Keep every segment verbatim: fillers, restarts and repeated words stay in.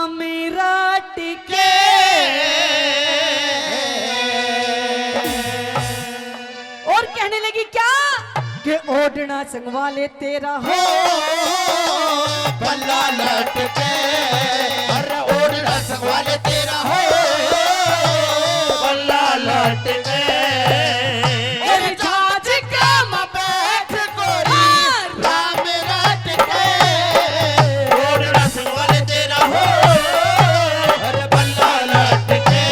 मेरा टिके। और कहने लगी क्या? के ओढ़ना संगवा ले तेरा हो, हो, पल्ला लटके। अरे ओढ़ना संगवा ले तेरा हो, पल्ला लटके। अरे झांझ के मां बैठ गोरी, हाँ। राम रटके। ओढ़ना संगवा ले तेरा हो, अरे पल्ला लटके।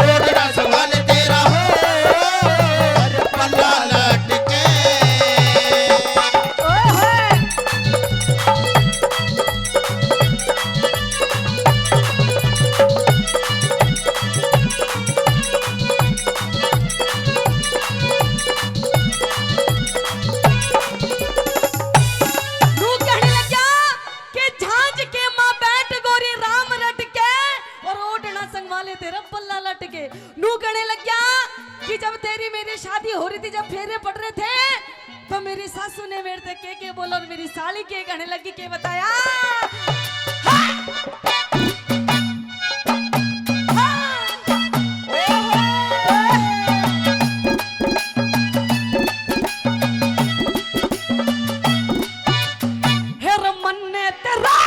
ओढ़ना संगवा ले तेरा हो, अरे पल्ला लटके। ओए होए। नू कहने लग्या कि झांझ के मां बैठ गोरी राम रटके और ओढ़ना संगवा ले तेरा पल्ला लटके। नू कहने लग्या कि जब तेरी मेरी शादी हो रही थी, जब फेरे पड़ रहे थे, तो मेरी सासू ने मेरे से के के बोला और मेरी साली के कहने लगी, के बताया। हाँ। हाँ। ओहो। हेर मन्ने तेरा,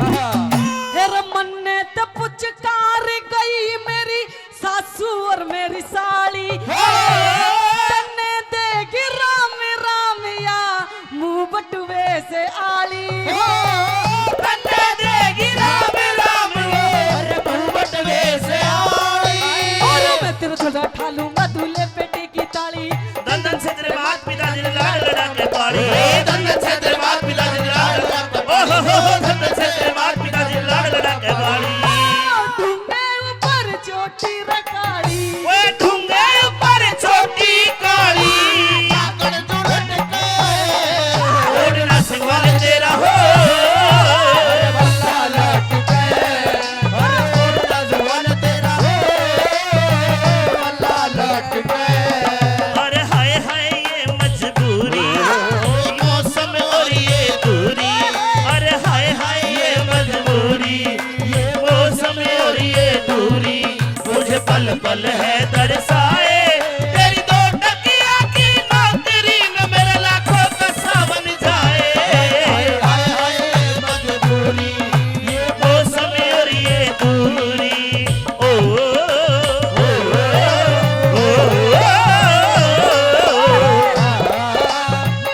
आहा। हेर मन्ने ते पुचकार गई मेरी सासू और मेरी साली। हाँ। तन्ने देगी राम राम या मुंह बटुए से आली। हाँ। तन्ने देगी राम राम या, अरे मुंह बटुए से आली। और मैं तेरे झोला ठा लूंगा दूल्हे बेटे की ताली। धन धन से तेरे मात पिता जी ने लाड लड़ा के पाली। धन धन से तेरे मात पिता जी ने लाड लड़ा के पाली। ओ हो हो हो, धन धन से तेरे मात पिता जी ने लाड लड़ा के पाली। ढूंढे ऊपर चोटी रखाली। ओए ढूंढे ऊपर चोटी काली। काकड़ जो लटके। ओढ़ना संगवा ले तेरा हो। अरे बल्ला लटके। अरे ओढ़ना संगवा ले तेरा हो। बल्ला लटके। अरे हाय हाय ये मजबूरी, मौसम और ये दूरी। अरे हाय हाय ये मजबूरी, ये मौसम और ये दूरी, मुझे पल पल है तरसाए। तेरी दो टकिया की नौकरी में मेरे लाखों का सावन जाए। हाय हाय मजबूरी, ये मौसम और ये दूरी। ओ, ओ, ओ,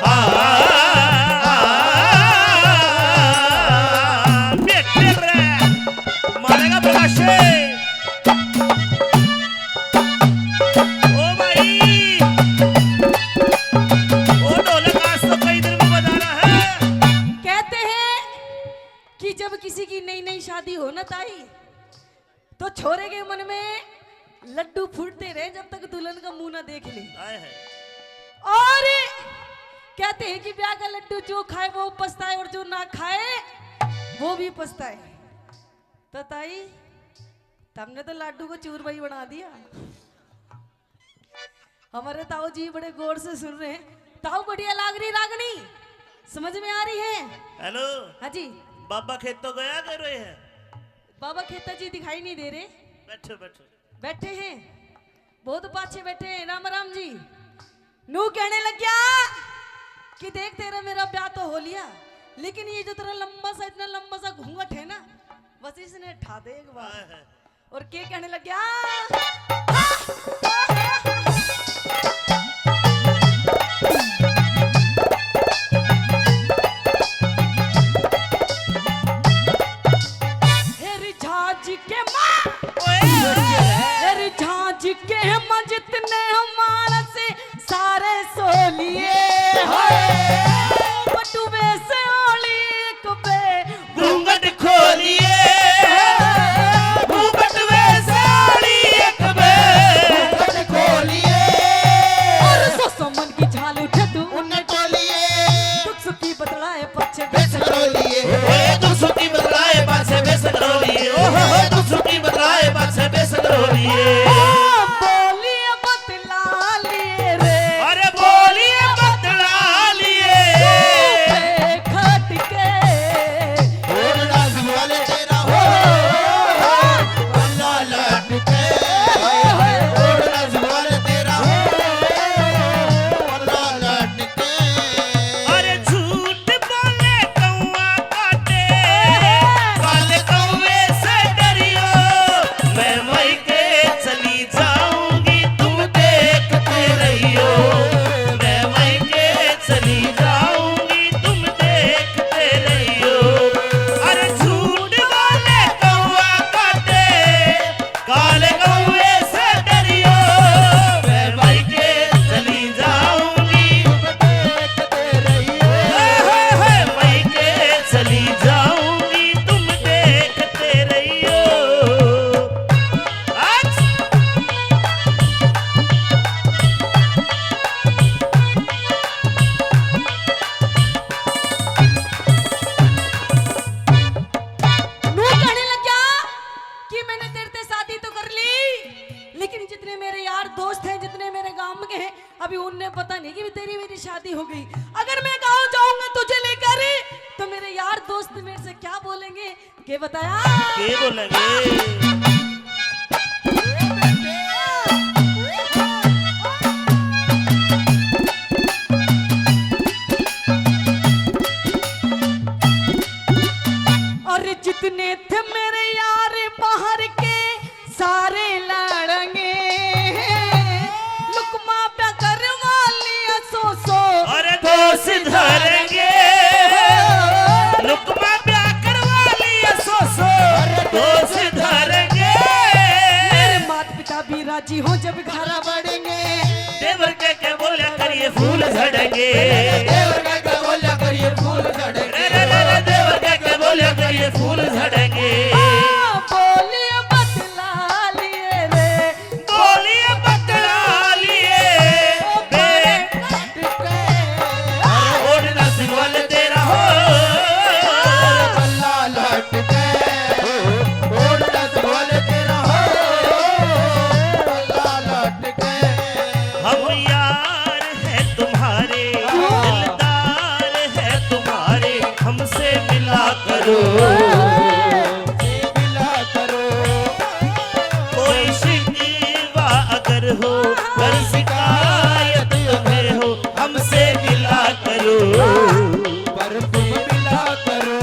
आ, आ, आ, बेटे रे, मारेगा प्रकाशे। ओ भाई, ओ ढोलक आज तो कई दिन में बजाना है। कहते हैं कि जब किसी की नई नई शादी हो ना ताई, तो छोरे के मन में लड्डू फूटते रहे जब तक दुल्हन का मुंह ना देख ले। हाय हाय। और कहते हैं कि ब्याह का लड्डू जो खाए वो पछताए और जो ना खाए वो भी पछताए। तो ताई, तमने तो लाडू को चूरमा ही बना दिया। हमारे ताऊ जी बड़े गौर से सुन रहे हैं। ताऊ, बढ़िया लाग रही रागनी, समझ में आ रही है? हेलो। हाँ जी। बाबा खेतों गया कर रहे हैं? बाबा खेता जी दिखाई नहीं दे रहे। बैठो, बैठो। बैठे हैं, बहुत पाछे बैठे हैं। राम राम जी। नू कहने लग गया कि देख, तेरा मेरा ब्याह तो हो लिया, लेकिन ये जो तेरा लंबा सा, इतना लंबा सा घूंघट है ना, बस इसने उठा दे एक बार। हाँ, हाँ। और के कहने लग गया? हेरी झांझ के मां, ओए, ओए। हेरी झांझ के मां जितने मानस सारे सो लिए। हाय। बटुए से ओली एक बे घूंघट खोलिए, घूंघट वे साड़ी एक बे, घूंघट काम के हैं, अभी उनने पता नहीं कि भी तेरी मेरी शादी हो गई। अगर मैं गाँव जाऊंगा तुझे लेकर, तो मेरे यार दोस्त मेरे से क्या बोलेंगे, के बताया? के बोलेंगे? और जितने थे मेरे यार बाहर के, सारे लड़ेंगे। लुकमा प्या कर वाली सो सो, अरे दोष धरेंगे। लुकमा प्या कर वाली सो सो, अरे दोष धरेंगे। मेरे माता पिता भी राजी हो जब घरा बढ़ेंगे। देवर के के बोल्या करिए फूल झड़ेंगे। देवर के के बोल्या करिए फूल झड़ेंगे। रे रे रे रे, देवर के के बोल्या करिए फूल झड़ेंगे। हाँ, बोलिए बतला लिए रे। बोलिए बतला लिए। ओ बे- बारे कट के। ओढ़ना सिंगल तेरा हो। अरे बल्ला लटके। ओढ़ना सिंगल तेरा हो। बल्ला लटके। हम यार हैं तुम्हारे, दिलदार हैं तुम्हारे, हमसे मिला करो। कोई शिकवा अगर हो, अगर शिकायत अगर हो, हमसे मिला करो। पर तुम मिला करो।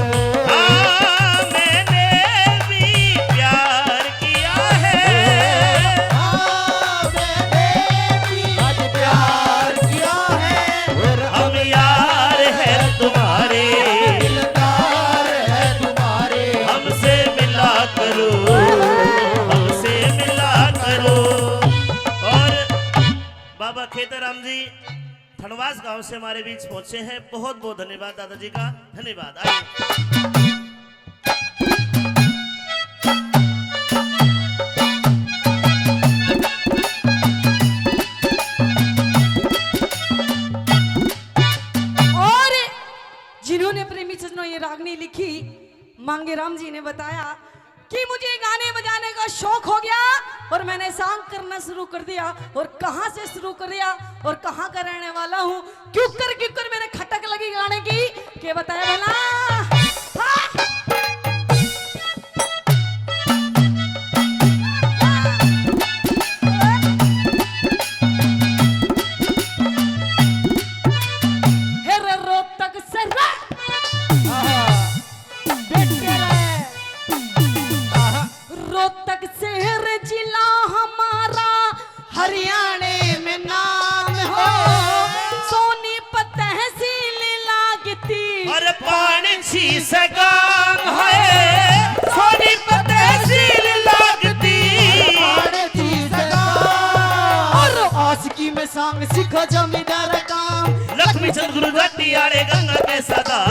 हाँ, मैंने भी प्यार किया है। हाँ, मैंने भी आज प्यार किया है। और हम यार हैं तुम्हारे, दिलदार हैं तुम्हारे। हमसे मिला करो, हमसे मिला करो। और बाबा खेतराम जी थनवास गांव से हमारे बीच पहुंचे हैं। बहुत बहुत धन्यवाद दादाजी का, धन्यवाद। आइए। और जिन्होंने प्रेमी सज्जनों ये रागनी लिखी, मांगे राम जी ने बताया कि मुझे गाने बजाने का शौक हो गया और मैंने song करना शुरू कर दिया। और कहाँ से शुरू कर दिया और कहाँ का रहने वाला हूँ, क्यों कर, क्यों कर मेरे खटक लगी गाने की, के बताया भला? हाँ। हे रे रोहतक से रे। आहा। बेटे रे। आहा। रोहतक शहर जिला हमारा, हरियाणे में नाम हो। सोनीपत तहसील लागती। अरे पान छी से गाम है, सोनीपत तहसील लागती। और आशिकी में song सीखा जमींदार काम। लक्ष्मी चंद गुरु घाटी आड़े गंगा के सदा।